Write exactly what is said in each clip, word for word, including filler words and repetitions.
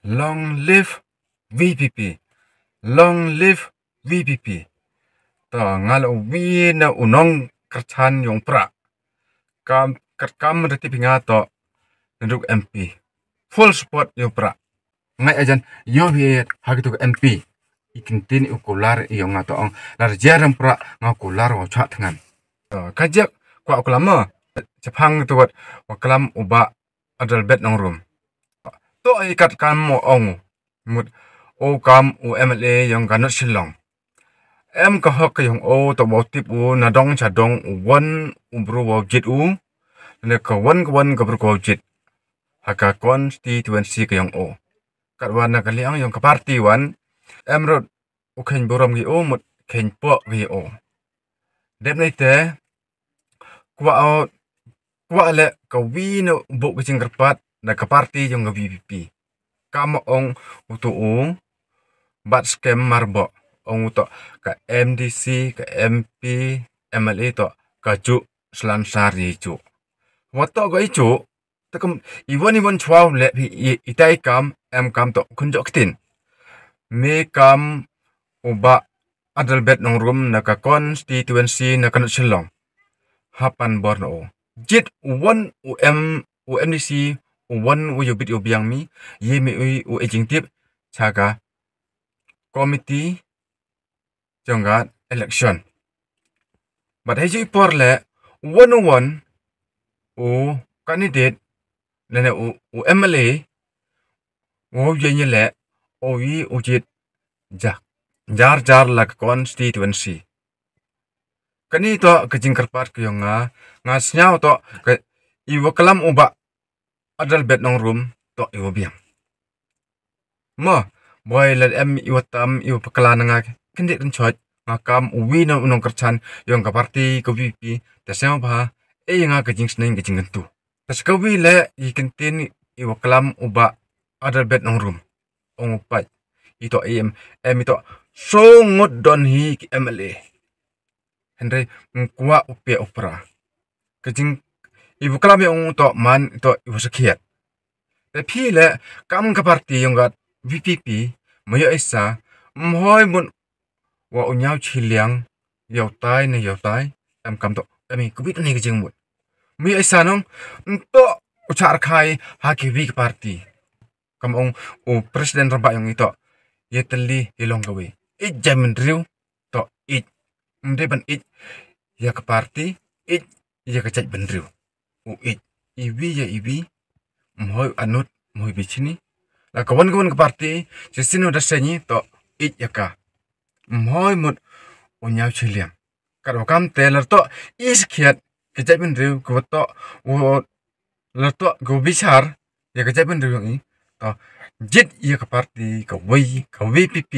Long live V P P. Long live V P P. To nga la uwi na u nongkyrchan yong Prah. Kam kat kam da tip nga to naduk M P. Full support yong Prah. Ngai ajan yo hi ha kitu ka M P. I kin tin u kular yong nga to ong. Lar jaram Prah nga kular wa chak thngan. To ka jek kwa u klam ma. Chapang tu wat wa klam u Bah Adelbert Nongrum. To i kat kam mo ong. Mut o kam u M L A yong ka North Shillong. Em ka hok ka yong o to bau tip u na dong cha dong u won u bru bau jit u. Ne ka won ka won ka bru bau jit. Ha ka constituency ka yong o. Kat wan na ka liang yong ka party wan. Em rut u khein burom gi o mut khein pok gi o. Dep nei te kwa o kwa le ka wi na buk ka jingkyrpad na ka party yong ka V P P. Kam ong u tu u bat skem marbo ong u to ka M D C ka M P M L A to ka ju slan sar ye ju. Wa to ga i ju. Takum iwan iwan chwa le i tai kam em kam to kun jo ktin. Me kam u Bah Adelbert Nongrum na ka constituency na ka North Shillong. Hapan bor na o. Jit u won u M u M D C u won u yo bit u biang mi ye mi u u ejing tip cha ka committee jong ka election. Bat hei ju i por le u won u won u candidate lene u, u M L A u ye ni le u i u jit ja jar jar la ka constituency. Kani to ka jingkyrpad ka yong nga nga sniaw to ka i wa klam u Bah Adelbert Nongrum to i wa biang. Ma boi lad em i wa tam i wa pakla na nga. Kendi kan choj nga kam u wi na u nongkyrchan yong ka party ka V P. Ta sniaw bha e nga ka jingsneng ka jingkyntu. Ta sa ka wi le i kyntin i wa klam u Bah Adelbert Nongrum. Ong u pait i to em em i to so ngut don hi ki M L A. Hynrei ngkwa u pia u pra ka jing i wa klam i ong u to man i to i wa sakhiat. Te phi le kam ka party yong gat V P P ma yo isa mhoi mun wa u nyaw chiliang yow tai ne yow tai em kam to em i kubit ne ka jingmut. Ma yo isa nong nto u char khai ha ki wi ka party. Kam ong u president ramba yong i to ye teli ye long kawi. Ij jai mendriu to ij mde ban ij ya ka party ij ya ka jai mendriu. U ij iwi ya iwi mhoi anut mhoi bichini. La ka wan ka wan ka party sisino da senyi to ij ya ka mhoi mut u nyaw chiliang. Kat wa kam te lar to i sakhiat ka jai mendriu ka wa to wa lar to ka wa bichar ya ka jai mendriu yong i to jit ya ka party ka wei ka V P P.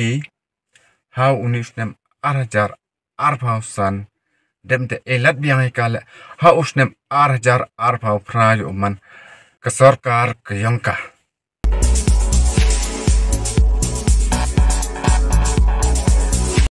Ha u ni u snem ar hajar ar phaw san dem te elat biang i ka le ha u snem ar hajar ar phaw phra yu man ka sorkar ka yong ka.